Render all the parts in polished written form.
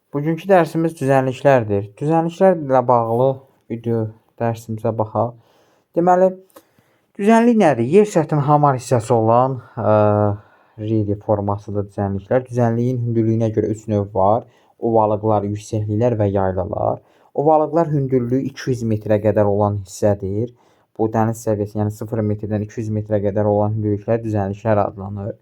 Bugünkü dərsimiz düzənliklərdir. Düzənliklərlə bağlı video dərsimizə baxaq. Deməli, düzənlik nədir? Yer səthinin hamar hissəsi olan relyef formasıdır düzənliklər. Düzənliyin hündürlüyünə görə 3 növ var. Ovalıqlar, yüksəkliklər və yaylalar. Ovalıqlar hündürlüyü 200 metrə qədər olan hissədir. Bu dəniz səviyyəsi, yəni 0 metrdən 200 metrə qədər olan hündürlüklər düzənliklər adlanır.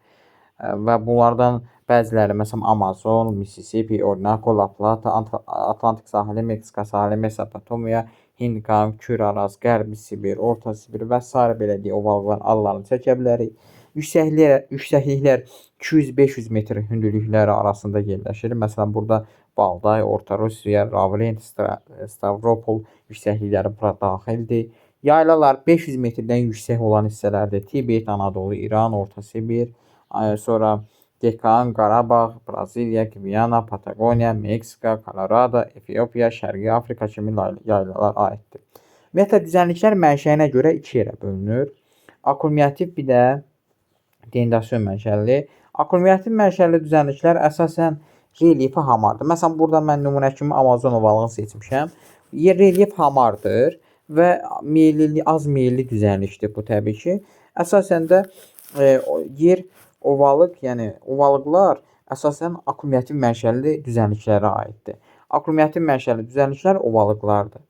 Və bunlardan bəziləri məsələn Amazon, Mississippi, Orinoco, La Plata, Atlantik sahili, Meksika sahili, Mesopotamia, Hind Qanq, Kür Araz, Qərbi Sibir, Orta Sibir və sairə belə deyək, ovalıqların adlarını çəkə bilərik. Yüksəkliklər 200-500 metr hündürlükləri arasında yerləşir. Məsələn, burada Valday, Orta Rusiya, Lavrent, Stavropol yüksəklikləri bura daxildir. Yaylalar 500 metrdən yüksək olan hissələrdir. Tibet, Anadolu, İran, Orta Sibir, sonra Dekan, Qarabağ, Braziliya, Gviyana, Patagoniya, Meksika, Kolorado, Efiopiya, Şərqi Afrika kimi yaylalar aiddir. Ümumiyyətlə düzənliklər mənşəyinə görə iki yerə bölünür. Akkumulyativ, bir də dendasyon mənşəli. Akkumulyativ mənşəli düzənliklər əsasən relyefi hamardır. Məsələn, burada mən nümunə kimi Amazon ovalığını seçmişəm. Relyef hamardır və meyilli, az meyilli düzənlikdir bu təbii ki. Əsasən də yer ovalıq, yəni ovalıqlar əsasən akkumulyativ mənşəli düzənliklərə aiddir. Akkumulyativ mənşəli düzənliklər ovalıqlardır.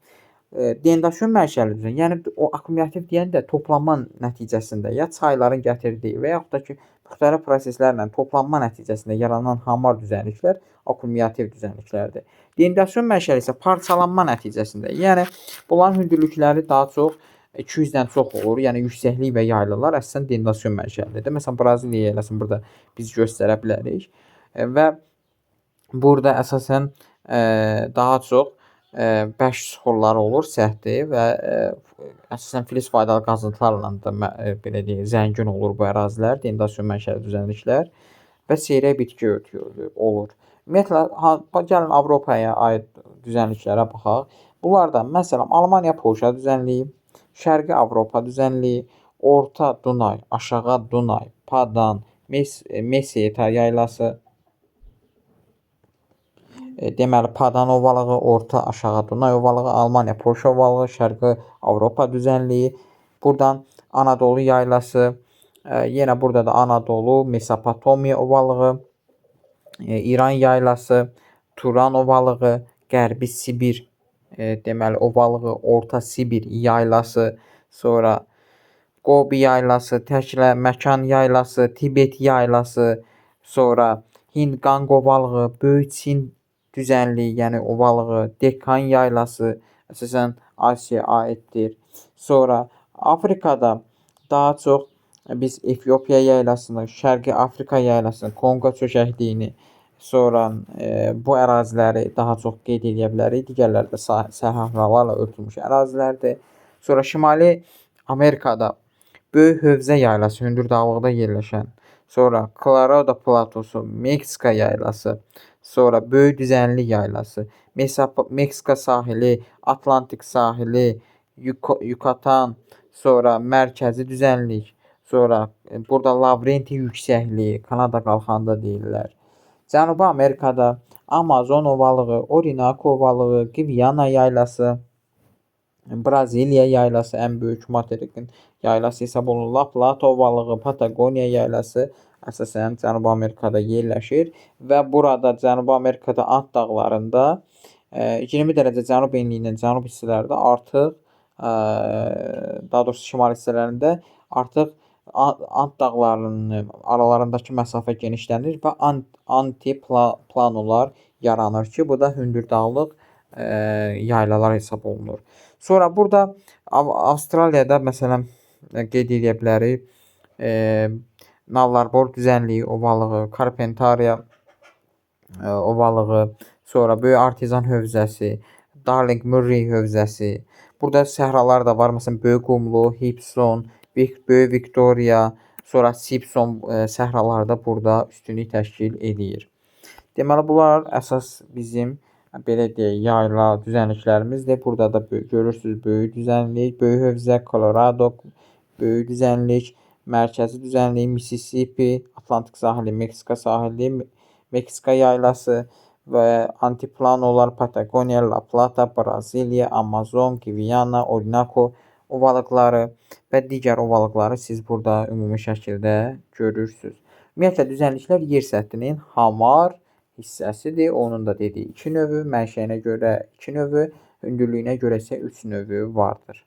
Dendasyon mənşəli düzənlik, yəni o akkumulyativ deyəndə toplanma nəticəsində ya çayların gətirdiyi və yaxud da ki, müxtəlif proseslərlə toplanma nəticəsində yaranan hamar düzənliklər akkumulyativ düzənliklərdir. Dendasyon mənşəli isə parçalanma nəticəsində, yəni bunların hündürlükləri daha çox 200-dən çox olur. Yəni yüksəklik və yaylalar əsasən dendasyon mənşəlidir. Məsələn, Braziliya yaylasını burada biz göstərə bilərik. Və burada əsasən daha çox bərk suxurları olur, səthdir və əsasən filiz faydalı qazıntılarla da belə deyək, zəngin olur bu ərazilər, dendasyon mənşəli düzənliklər və seyrək bitki örtüyü olur. Ümumiyyətlə, gəlin Avropaya aid düzənliklərə baxaq. Bunlardan məsələn Almaniya Polşa düzənliyi, Şərqi Avropa düzənliyi, Orta Dunay, Aşağı Dunay, Padan, Meseta yaylası, deməli Padan ovalığı, Orta Aşağı Dunay ovalığı, Almaniya Polşa ovalığı, Şərqi Avropa düzənliyi, buradan Anadolu yaylası, yenə burada da Anadolu, Mesopotomiya ovalığı, İran yaylası, Turan ovalığı, Qərbi Sibir deməli ovalığı, Orta Sibir yaylası, sonra Qobi yaylası, Təklə Məkan yaylası, Tibet yaylası, sonra Hind Qanq ovalığı, Böyük Çin düzənliyi, yəni ovalığı, Dekan yaylası əsasən Asiyaya aiddir. Sonra Afrikada daha çox biz Efiopiya yaylasını, Şərqi Afrika yaylasını, Konqo çökəkliyini, sonra bu əraziləri daha çox qeyd edə bilərik. Digərləri də səhralarla örtülmüş ərazilərdir. Sonra Şimali Amerikada Böyük Hövzə yaylası, hündür dağlıqda yerləşən, sonra Kolorado platosu, Meksika yaylası, sonra Böyük Düzənlik yaylası, Meksika sahili, Atlantik sahili, Yucatan, sonra Mərkəzi düzənlik, sonra burada Lavrenti yüksəkliyi, Kanada qalxanı da deyirlər. Cənubi Amerikada Amazon ovalığı, Orinoco ovalığı, Gviyana yaylası, Braziliya yaylası ən böyük materikin yaylası hesab olunur. La Plata ovalığı, Patagoniya yaylası əsasən Cənubi Amerikada yerləşir və burada Cənubi Amerikada Ant dağlarında 20 dərəcə cənub enliyindən cənub hissələrdə artıq, daha doğrusu şimal hissələrində artıq Ant dağlarının aralarındakı məsafə genişlənir və antiplanolar yaranır ki, bu da hündür dağlıq yaylalar hesab olunur. Sonra burada Avstraliyada məsələn qeyd edə bilərik Nallarbor düzənliyi ovalığı, Karpentariya ovalığı, sonra Böyük Artezan hövzəsi, Darling Murray hövzəsi. Burada səhralar da var. Məsələn, Böyük Qumlu, Hibson, Böyük Viktoriya, sonra Simpson səhraları da burada üstünlük təşkil eləyir. Deməli, bunlar əsas bizim belə deyək, yayla düzənliklərimizdir. Burada da görürsünüz böyük düzənlik, Böyük Hövzə, Kolorado, böyük düzənlik, Mərkəzi düzənlik, Mississippi, Atlantik sahili, Meksika sahili, Meksika yaylası və antiplanolar Patagoniya, La Plata, Braziliya, Amazon, Gviyana, Orinoco ovalıqları və digər ovalıqları siz burada ümumi şəkildə görürsünüz. Ümumiyyətlə, düzənliklər yer səthinin hamar hissəsidir. Onun da dediyi 2 növü, mənşəyinə görə 2 növü, hündürlüyünə görə isə 3 növü vardır.